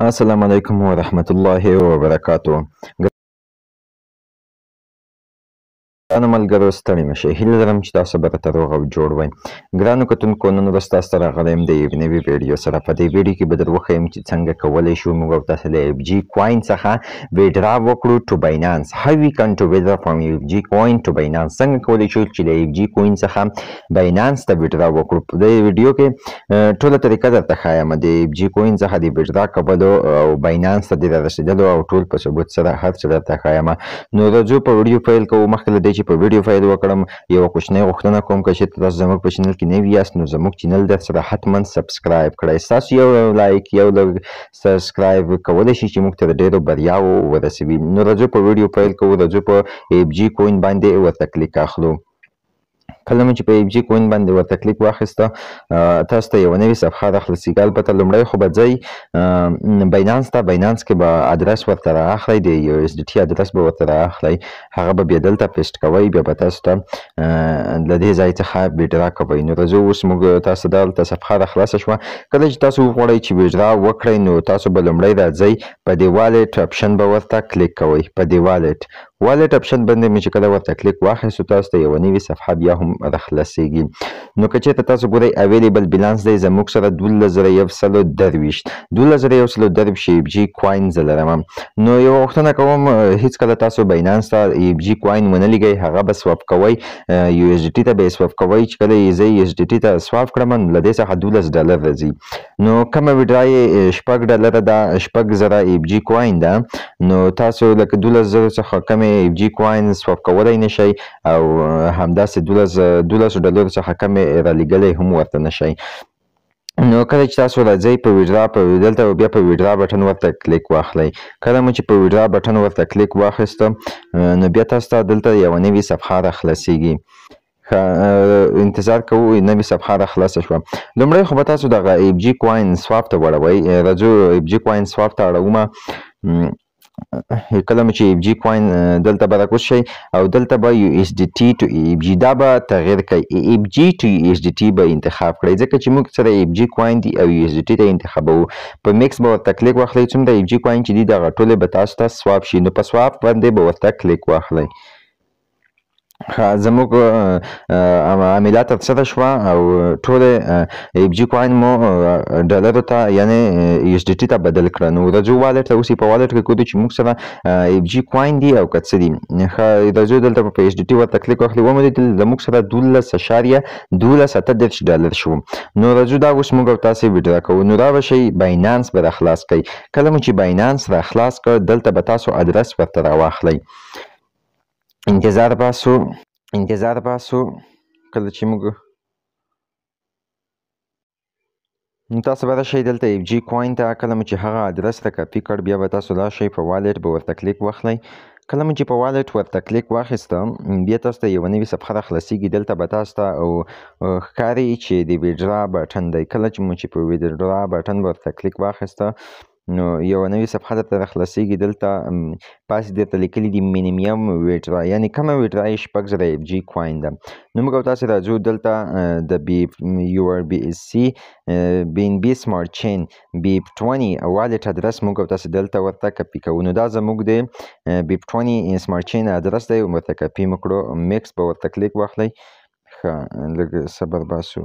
السلام علیکم ورحمت الله وبرکاتو. ګرانو ملګرو، ستړي مه شئ. هیله لرم چې تاسو به راته روغ او جوړ وئ. ګرانو کتونکو، نن ورځ تاسو ته راغلی یم د یوې نوې ویډیو سره. په دې ویډیو کې به در وښیم چې څنګه کولی شو موږ او تاسو له اف جي کوین څخه withdraw وکړو to Binance. How we can to withdraw from اف جي کوین to Binance. څنګه کولی شو چې له اف جي کوین څخه باینانس ته withdraw وکړو. په دې ویډیو کې ټوله طریقه درته ښایم، د اف جي کوین څخه د withdraw کولو او باینانس ته د رارسېدلو او ټول په ثبوت سره هر څه درته ښایم. نو راځو په ویډیو پیل کوو. مخکې له دې چې په ویډیو پیل وکړم، یوه کوچنۍ غوښتنه کوم، که چېرته تاسو زموږ په channel کې نوي یاست نو زموږ channel در سره حتما subscribe کړئ. ستاسو یو like، یو لږ subscribe کولی شي چې موږ ته د ډېرو بریاوو ورسوي. نو راځو په ویډیو پیل کوو. راځو په اف جي کوین باندې ورته کلیک اخلو. کله مو چې په اف جي کوین باندې ورته کلیک واخیسته، تاسو ته یوه نوې صفحه راخلاصېږي. البته لومړی خو به ځئ باینانس ته، باینانس کې به ادرس ورته رااخلئ، د یو اس ډي ټي ادرس به ورته رااخلئ، هغه به بیا دلته paste کوئ، بیا به تاسو ته له دې ځای څخه withdraw کوئ. نو راځو اوس موږ تاسو دلته صفحه راخلاصه شوه. کله چې تاسو وغواړئ چې withdraw وکړئ، نو تاسو به لومړی راځئ په دې wallet option به ورته کلیک کوئ. په دې wallet option باندې مې چې کله ورته کلیک واخیستو، تاسو ته یوه نوې صفحه بیا هم راخلاصېږي. نو که چېرته تاسو ګورئ، available balance دی زموږ سره 12,123، 12,123 اف جي کوین زه لرم. نو یوه غوښتنه کوم، هېڅکله تاسو باینانس ته اف جي کوین ونه لیږئ، هغه به swap کوئ، یو اس ډي ټي ته به یې swap کوئ. چې کله یې زه یو اس ډي ټي ته swap کړم، نو له دې څخه 12 ډالر راځي. نو کمه withdraw یې 6 ډالره ده، 6000 اف جي کوین ده. نو تاسو لکه 12,000 څخه کمې اف جي کوین swap کولی نه شئ او همداسې 12 ډالرو څخه کمې رالیږلی هم ورته نه شئ. نو کله چې تاسو راځئ په withdraw، په دلته بیا په withdraw button ورته کلیک واخلئ. کله مو چې په withdraw button ورته کلیک واخیسته، نو بیا تاسو ته دلته یوه نوې صفحه راخلاصېږي. انتظار کوو، نوې صفحه راخلاصه شوه. لومړی خو به تاسو دغه اف جي کوین swap ته واړوئ. راځو اف جي کوین swap ته اړوم. کله مو چې اف جي کوین دلته به راکوز شئ او دلته به یو اس ډي ټي to اف جي، دا به تغییر کوي، اف جي to یو اس ډي ټي به انتخاب کړئ، ځکه چې موږ سره اف جي کوین دی او یو اس ډي ټي ته انتخابوو. په max به ورته کلیک واخلئ. څومره اف جي کوین چې دي، دغه ټولې به تاسو ته swap شي. نو په swap باندې به ورته کلیک واخلئ. زموږ عملیات ترسره شوه او ټولې اف جي کوین مو ډالرو ته، یعنې یو اس ډي ټي ته بدل کړه. نو راځو wallet ته. اوس یې په wallet کې ګورو چې موږ سره اف جي کوین دي او که څه دي. ښه، راځو دلته په اس ډي ټي ورته کلیک واخلي. ومو لیدل زموږ سره 12.1238 ډالر شو. نو راځو دا اوس موږ او تاسې withdraw کوو. نو را به شئ، باینانس به راخلاص کړئ. کله مو چې باینانس راخلاص کړ، دلته به تاسو ادرس ورته راواخلئ. انتظار باسو، انتظار باسو. کله چې موږ، نو تاسو به راشئ دلته اف جي کوین ته. کله مو چې هغه ادرس را کاپي کړ، بیا به تاسو راشئ په wallet به ورته کلیک واخلئ. کله مو چې په wallet ورته کلیک واخیسته، بیا تاسو ته یوه نوې صفحه راخلاصېږي. دلته به تاسو ته او ښکاري چې د withdraw button دی. کله چې مو چې په withdraw button ورته کلیک واخیسته، نو یوه نوې صفحه درته راخلاصېږي. دلته پاس درته لیکلي دي minimum withdraw، یعنې کمه withdraw یې 6000 اف جي کوین ده. نو موږ او تاسې راځو دلته د بی یور بی اس سی، بی ان بی سمارټ چین، BEP 20 wallet ادرس موږ او تاسې دلته ورته کپي کوو. نو دا زموږ د BEP 20 smart chain ادرس دی، ورته کپي مو کړو. max به ورته کلیک واخلئ. ښه، لږ صبر باسو.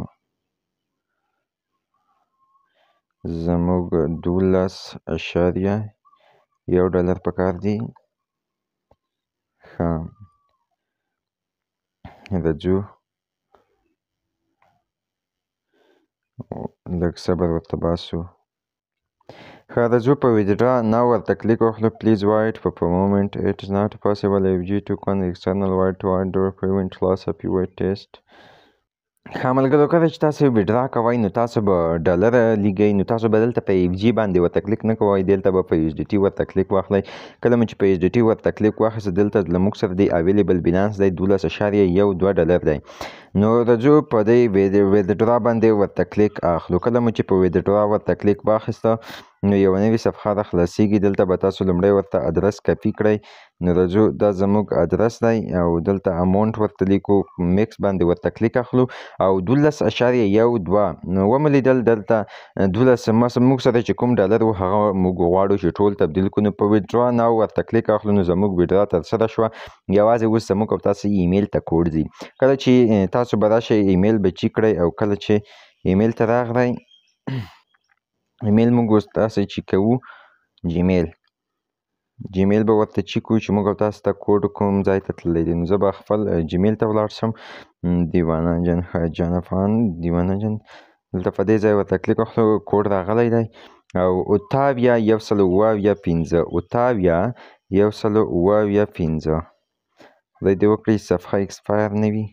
زموږ 12.1 ډالر پکار دي. ښه، راځو، لږ صبر ورته باسو. ښه، راځو په withdraw now ورته کلیک واخلو. Please wait for a moment, it is not possible FG token external wallet to order prevent loss of your test. ښه ملګرو، کله چې تاسو withdraw کوئ، نو تاسو به ډالر لیږئ، نو تاسو به دلته په اف جي باندې ورته کلیک نه کوئ، دلته به په یو اس ډي ټي ورته کلیک واخلئ. کله مو چې په یو اس ډي ټي ورته کلیک واخیست، دلته له موږ سره دی available balance دی 12.12 ډالر دی. نو راځو په دې withdraw باندې ورته کلیک اخلو. کله مو چې په withdraw ورته کلیک واخیسته، نو یوه نوې صفحه را خلاصیږي. دلته به تاسو لومړی ورته ادرس کاپي کړئ. نو راځو، دا زموږ ادرس دی او دلته amount ورته لیکو، max باندې ورته کلیک اخلو او 12.12. نو ومو لیدل دلته 12 موږ سره چې کوم ډالر و هغه موږ غواړو چې ټول تبدیل کړو. نو په withdraw now ورته کلیک اخلو، نو زموږ withdraw ترسره شوه. یوازې اوس زموږ او تاسو ایمیل ته کوډ ځي. کله چې تاسو به راشئ ایمیل به چیک کړئ او کله چې ایمیل ته راغلی، ایمیل موږ اوس تاسو چیک کوو، جیمیل به ورته چیک کړو چې موږ او تاسو ته کوډ کوم ځای ته تللی دی. نو زه به خپل جیمیل ته ولاړ شم، دیوانه جان، جان افغان، دیوانه جان، دلته په دې ځای ورته کلیک وکړو، کوډ راغلی دی او اتاویا 175، اتاویا 175. خدای دې وکړي صفحه expire نه وي.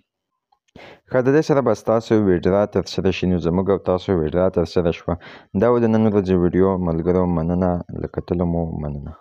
ښه، د دې سره به ستاسو withdraw ترسره شي. نو زموږ او تاسو withdraw ترسره شوه. دا و د نن ورځې ویډیو. ملګرو مننه، له کتلو مو مننه.